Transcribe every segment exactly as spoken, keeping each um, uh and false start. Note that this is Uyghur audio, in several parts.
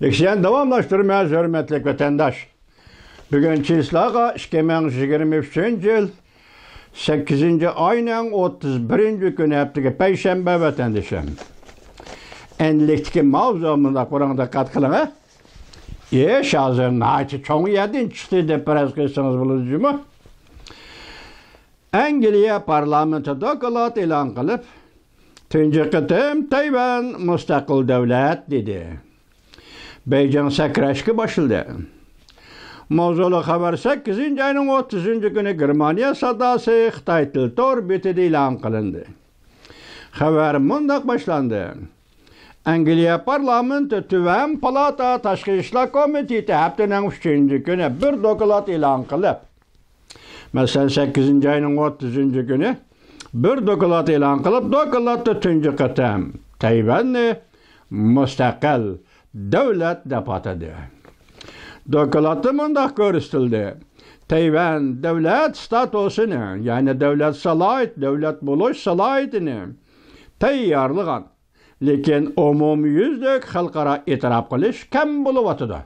لېكسىيەنى داۋاملاشتۇرىمىز، ھۆرمەتلىك ۋەتەنداش. بۈگۈن چىسلاغا ئىككى مىڭ يىگىرمە ئۈچىنچى يىل سەككىزىنچى ئاينىڭ ئوتتۇز بىرىنچى كۈنى، ھەپتىگە پەيشەنبە، ۋەتەندىشىم. ئەنلىكتىكى ماۋزۇ مۇنداق، بۇرۇڭ دىققەت قىلىڭ، ھە؟ ئىش ھازىر ناھايىتى چوڭ يەردىن چىقتى دەپ پەرەز قىلسىڭىز بولىدۇ جۇمۇ. ئەنگلىيە پارلامېنتى دوكلات ئېلان قىلىپ، تۇنجى قېتىم تەيۋەن مۇستەقىل دۆلەت دېدى. بېيجىڭ سەكرەشكە باشلىدى. ماۋزۇلۇق خەۋەر سەككىزىنچى ئاينىڭ ئوتتۇزىنچى كۈنى گېرمانىيە ساداسى خىتاي تىل تور بېتىدە ئېلان قىلىندى. خەۋەر مۇنداق باشلاندى. ئەنگلىيە پارلامېنتى تۆۋەن پالاتا تاشقى ئىشلار كومىتېتى ھەپتىنىڭ ئۈچىنچى كۈنى بىر دوكلات ئېلان قىلىپ، مەسىلەن، سەككىزىنچى ئاينىڭ ئوتتۇزىنچى كۈنى بىر دوكلات ئېلان قىلىپ، دوكلاتتا تۇنجى قېتىم تەيۋەننى مۇستەقىل دۆلەت دەپ ئاتىدى. دوكلاتتا مۇنداق كۆرسىتىلدى: تەيۋەن دۆلەت ستاتۇسىنى، يەنى دۆلەت سالاھىيىتى، دۆلەت بولۇش سالاھىيىتىنى تەييارلىغان، لېكىن ئومۇميۈزلۈك خەلقئارا ئېتىراپ قىلىش كەم بولۇۋاتىدۇ.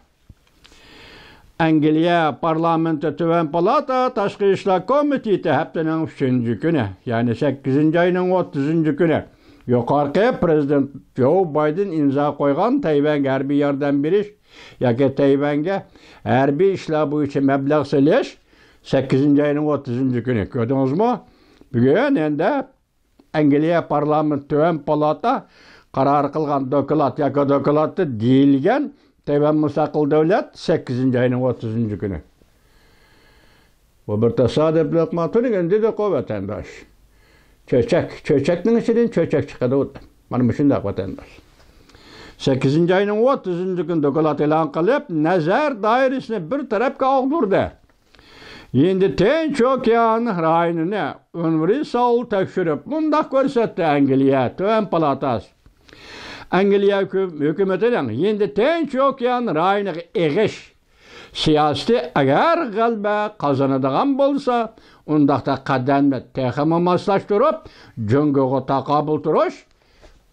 ئەنگلىيە پارلامېنتى تۆۋەن پالاتا تاشقى ئىشلار كومىتېتى ھەپتىنىڭ ئۈچىنچى كۈنى، يەنى سەككىزىنچى ئاينىڭ ئوتتۇزىنچى كۈنى يۇقىرىقى پىرېزىدېنت جو بايدېن ئىمزا قويغان تەيۋەنگە ھەربىي ياردەم بېرىش ياكى تەيۋەنگە ھەربىي ئىشلار بويىچە مەبلەغ سېلىش، سەككىزىنچى ئاينىڭ ئوتتۇزىنچى كۈنى. كۆردىڭىزمۇ؟ بۈگۈن ئەندە ئەنگلىيە پارلامېنتى تۆۋەن پالاتا قارار قىلغان دوكلات ياكى دوكلاتتا دېيىلگەن تەيۋەن مۇستەقىل دۆلەت سەككىزىنچى ئاينىڭ ئوتتۇزىنچى كۈنى. بۇ بىر تاسادىپلىقما؟ تۈنۈگۈن دېدىقۇ ۋەتەنداش. چۆچەك، چۆچەكنىڭ ئىچىدىن چۆچەك چىقىدۇ. مانا مۇشۇنداق ۋەتەنداش. سەككىزىنچى ئاينىڭ ئوتتۇزىنچى كۈنى دوكلات ئېلان قىلىپ، نەزەر دائىرىسىنى بىر تەرەپكە ئاغدۇردى. ھىندى تىنچ ئوكيان رايونىنى ئۇنىۋېرسال تەكشۈرۈپ مۇنداق كۆرسەتتى ئەنگلىيە تۆۋەن پالاتاسى. ئەنگلىيە ھۆكۈ-، ھۆكۈمىتىنىڭ ھىندى تىنچ ئوكيان رايونىغا ئېغىش سىياسىتى ئەگەر غەلىبە قازىنىدىغان بولسا، ئۇنداقتا قەدەمنى تېخىمۇ ماسلاشتۇرۇپ، جۇڭگوغا تاقابىل تۇرۇش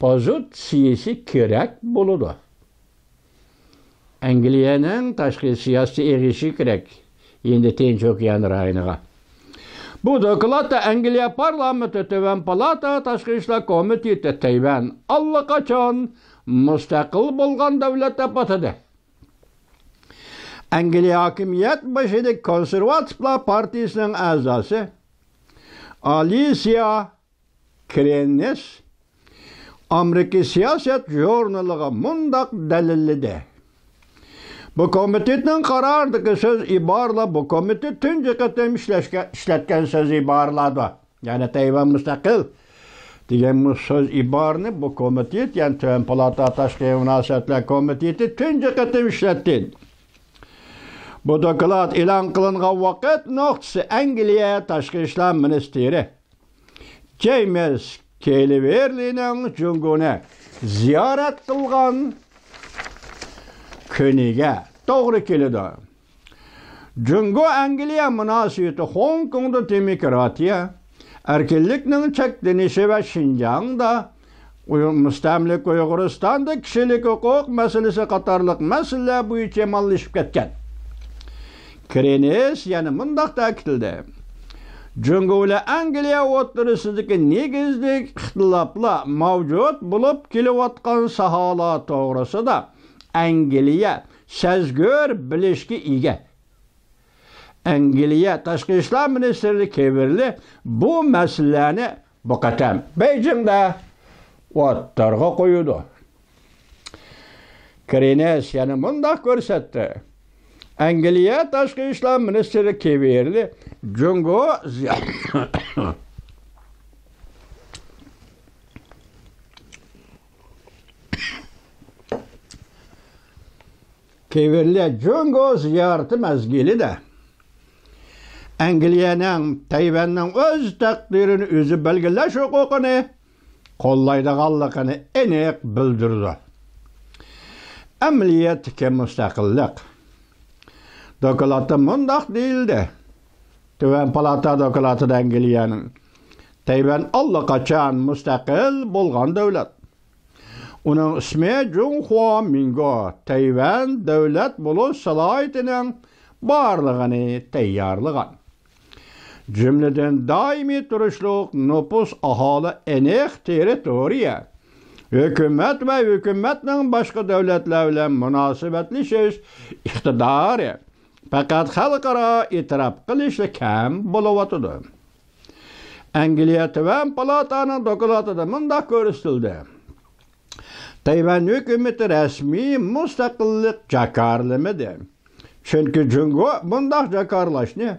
پوزىتسىيىسى كېرەك بولىدۇ. ئەنگلىيەنىڭ تاشقى سىياسىتى ئېغىشى كېرەك ھىندى تىنچ ئوكيان رايونىغا. بۇ دوكلاتتا ئەنگلىيە پارلامېنتى تۆۋەن پالاتا تاشقى ئىشلار كومىتېتى تەيۋەن ئاللىقاچان مۇستەقىل بولغان دۆلەت دەپ ئاتىدى. ئەنگلىيە ھاكىمىيەت بېشىدىكى كونسېرۋاتىپلار پارتىيىسىنىڭ ئەزاسى ئالىسىيا كرېنس ئامېرىكا سىياسەت ژۇرنىلىغا مۇنداق دەلىللىدى: بۇ كومىتېتنىڭ قارارىدىكى سۆز ئىبارىلەر بۇ كومىتېت تۇنجى قېتىم ئىشلەشكە، ئىشلەتكەن سۆز ئىبارىلەردۇر. يەنى تەيۋەن مۇستەقىل دېگەن بۇ سۆز ئىبارىنى بۇ كومىتېت، يەنى تۆۋەن پالاتا تاشقى مۇناسىۋەتلەر كومىتېتى تۇنجى قېتىم ئىشلەتتى. بۇ دوكلات ئېلان قىلىنغان ۋاقىت نۇقتىسى ئەنگلىيە تاشقى ئىشلار مىنىستىرى جېيمىس كېلىۋېرلىنىڭ جۇڭگونى زىيارەت قىلغان كۈنىگە توغرا كېلىدۇ. جۇڭگو ئەنگلىيە مۇناسىۋىتى خوڭكوڭدا دېموكراتىيە، ئەركىنلىكنىڭ چەكلىنىشى ۋە شىنجاڭدا ئۇي-، مۇستەملىكە ئۇيغۇرىستاندا كىشىلىك ھوقۇق مەسىلىسى قاتارلىق مەسىلىلەر بويىچە يامانلىشىپ كەتكەن. كرېنس يەنە مۇنداق تەكىتلىدى: جۇڭگو بىلەن ئەنگلىيە ئوتتۇرىسىدىكى نېگىزلىك ئىختىلاپلار مەۋجۇت بولۇپ كېلىۋاتقان ساھەلەر توغرىسىدا ئەنگلىيە سەزگۈر بىلىشكە ئىگە. ئەنگلىيە تاشقى ئىشلار مىنىستىرى كېۋېرلى بۇ مەسىلىلەرنى بۇ قېتىم بېيجىڭدا ئوتتۇرىغا قويىدۇ. كرېنس يەنە مۇنداق كۆرسەتتى: ئەنگلىيە تاشقى ئىشلار مىنىستىرى كېۋېرلى جۇڭگو زىيا-، كېۋېرلى جۇڭگو زىيارىتى مەزگىلىدە ئەنگلىيەنىڭ تەيۋەننىڭ ئۆز تەقدىرىنى ئۆزى بەلگىلەش ھوقۇقىنى قوللايدىغانلىقىنى ئېنىق بىلدۈرىدۇ. ئەمەلىيەتتىكى مۇستەقىللىق. دوكلاتتا مۇنداق دېيىلدى: تۆۋەن پالاتا دوكلاتىدا ئەنگلىيەنىڭ تەيۋەن ئاللىقاچان مۇستەقىل بولغان دۆلەت. ئۇنىڭ ئىسمى جۇڭخۇا مىنگو، تەيۋەن دۆلەت بولۇش سالاھىيىتىنىڭ بارلىقىنى تەييارلىغان. جۈملىدىن دائىمىي تۇرۇشلۇق نوپۇس، ئاھالە، ئېنىق تېررىتورىيە، ھۆكۈمەت ۋە ھۆكۈمەتنىڭ باشقا دۆلەتلەر بىلەن مۇناسىۋەتلىشىش ئىقتىدارى پەقەت خەلقئارا ئېتىراپ قىلىشلا كەم بولۇۋاتىدۇ. ئەنگلىيە تۆۋەن پالاتانىڭ دوكلاتىدا مۇنداق كۆرسىتىلدى: تەيۋەن ھۆكۈمىتى رەسمىي مۇستەقىللىق جاكارلىمىدى، چۈنكى جۇڭگو بۇنداق جاكارلاشنى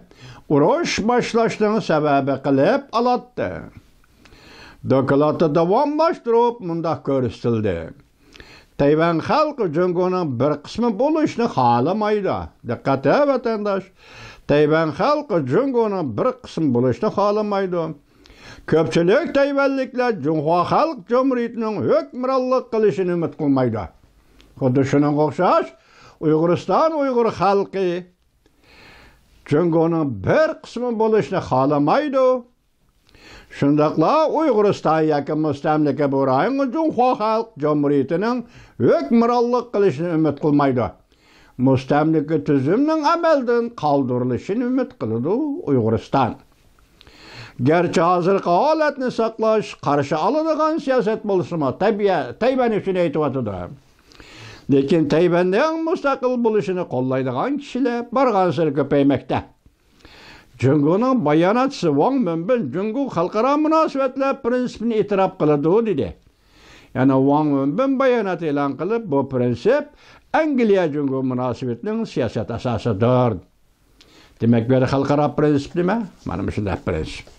ئۇرۇش باشلاشنىڭ سەۋەبى قىلىپ ئالاتتى. دوكلاتتا داۋاملاشتۇرۇپ مۇنداق كۆرسىتىلدى: تەيۋەن خەلقى جۇڭگونىڭ بىر قىسمى بولۇشنى خالىمايدۇ. دىققەت ۋەتەنداش! تەيۋەن خەلقى جۇڭگونىڭ بىر قىسمى بولۇشنى خالىمايدۇ. كۆپچىلىك تەيۋەنلىكلەر جۇڭخۇا خەلق جۇمھۇرىيىتىنىڭ ھۆكۈمرانلىق قىلىشىنى ئۈمىد قىلمايدۇ. خۇددى شۇنىڭغا ئوخشاش، ئۇيغۇرىستان ئۇيغۇر خەلقى جۇڭگونىڭ بىر قىسمى بولۇشنى خالىمايدۇ. شۇنداقلا ئۇيغۇرىستان ياكى مۇستەملىكە بۇ رايونغا جۇڭخۇا خەلق جۇمھۇرىيىتىنىڭ ھۆكۈمرانلىق قىلىشىنى ئۈمىد قىلمايدۇ. مۇستەملىكە تۈزۈمنىڭ ئەمەلدىن قالدۇرۇلۇشىنى ئۈمىد قىلىدۇ ئۇيغۇرىستان. گەرچە ھازىرقى ھالەتنى ساقلاش، قارشى ئالىدىغان سىياسەت بولسىمۇ، تەيۋەن ئۈچۈن ئېيتىۋاتىدۇ. لېكىن تەيۋەننىڭ مۇستەقىل بولۇشىنى قوللايدىغان كىشىلەر بارغانسېرى كۆپەيمەكتە. جۇڭگونىڭ باياناتچىسى ۋاڭ مىنبىن جۇڭگو خەلقئارا مۇناسىۋەتلەر پىرىنسىپىنى ئېتىراپ قىلىدۇ، دېدى. يەنى ۋاڭ مىنبىن بايانات ئېلان قىلىپ، بۇ پىرىنسىپ ئەنگلىيە جۇڭگو مۇناسىۋىتىنىڭ سىياسەت ئاساسىدۇر. دېمەك، بۇ يەردە خەلقئارا پىرىنسىپ نېمە؟ مانا مۇشۇنداق پىرىنسىپ.